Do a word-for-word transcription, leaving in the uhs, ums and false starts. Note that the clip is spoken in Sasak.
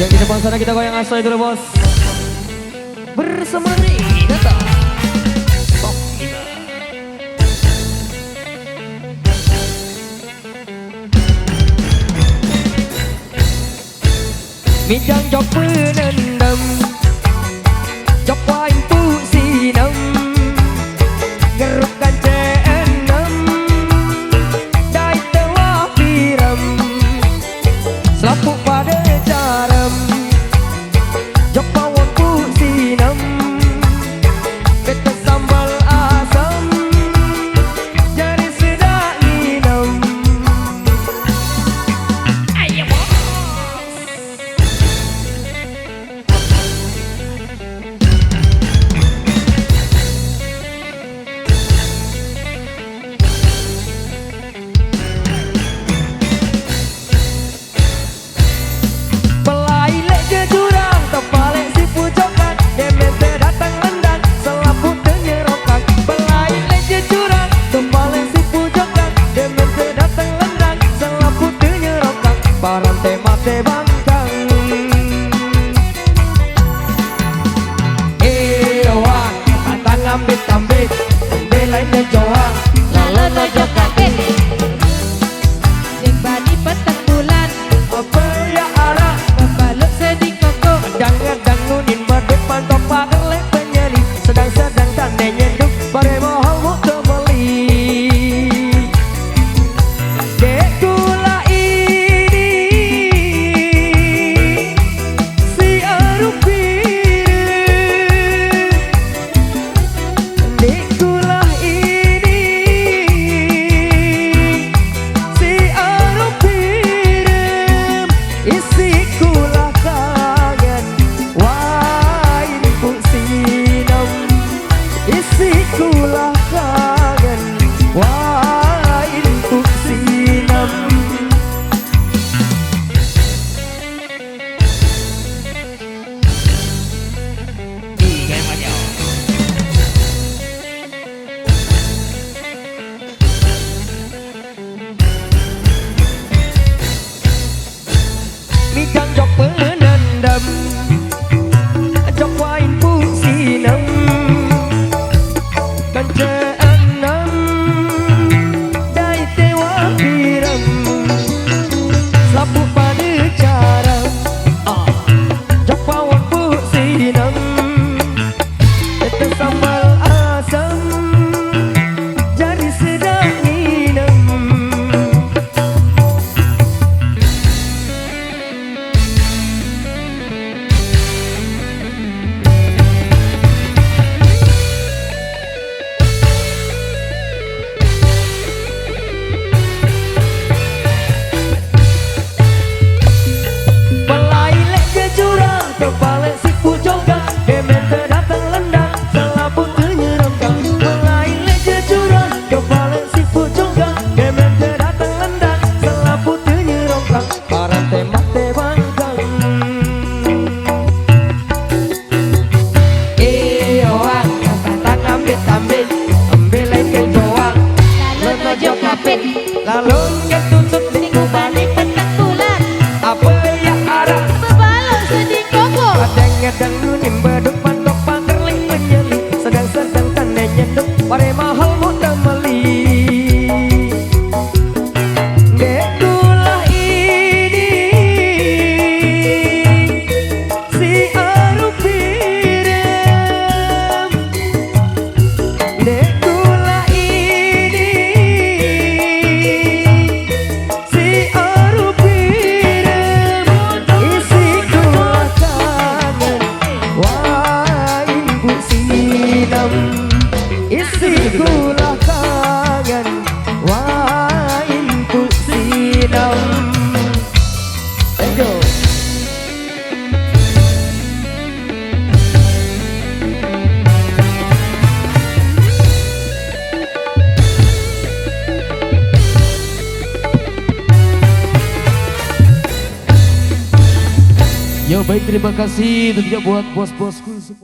Yang di depan sana kita goyang asoy dulu, Bos. Bersama Rinata. Sok Ina. Midang jok penendam, jok wain pu sinem, ngeruk kance enem, dai telah piram, selapuk pada jaram, jok pawon pu sinem, bete sambal asam, jari sedap nginem. Ayo, Bos. Pelai lek jejurang, tepalek si pujokan, demen te datang lendang, selaput te nyerokang. Pelai lek jejurang, tepalek si pujokan, demen te datang lendang, selaput te nyerokang. Paran te mate bangkang. Ewa, patang ambit-ambit, belai ne joa, lalo no jok ati. Sing bani peteng bulan, apa ya arah, pembaluk sedih koko. Dangan dangunin badut pantok pagar lek penyanyi, sedang-sedang tane nyenduk, bare mahal mau temeli. Dek kula ini si arupi. Dek kula ini si arupi. Isi kula kangen wain pu sinem. Isi kula kangen wain pu sinem. Midang jok penendam, jok wain pu sinem, kance enem, dai tewa piram, selapuk pada jaram, ah, jok pawon pu sinem, bete sambal asam, jari sedap nginem. Pelai lek jejurang, tepalek si pujokan, demen te datang lendang, selaput te nyerokang. Pelai lek jejurang, tepalek si pujokan, demen te datang lendang, selaput te nyerokang. Paran te mate bangkang. Iyo, ah, kata ambit-ambit, ambil lagi doang. Lalu no jok kapit. Lalu ke tutut di kubani petang bulan. Apa ya arah? Pembaluk sedih koko. Kadang-kadang nunim badut pantok pagar lek penyanyi. Sedang-sedang tane nyenduk, bare mahal mau temeli. Dek kula ini si arupi rem. Dek kula ini si arupi rem. Isi kula kangen wain pu sinem. Isi kula kangen wain pu sinem. Thank you. Yo, baik, terima kasih tentunya buat bos-bosku semua.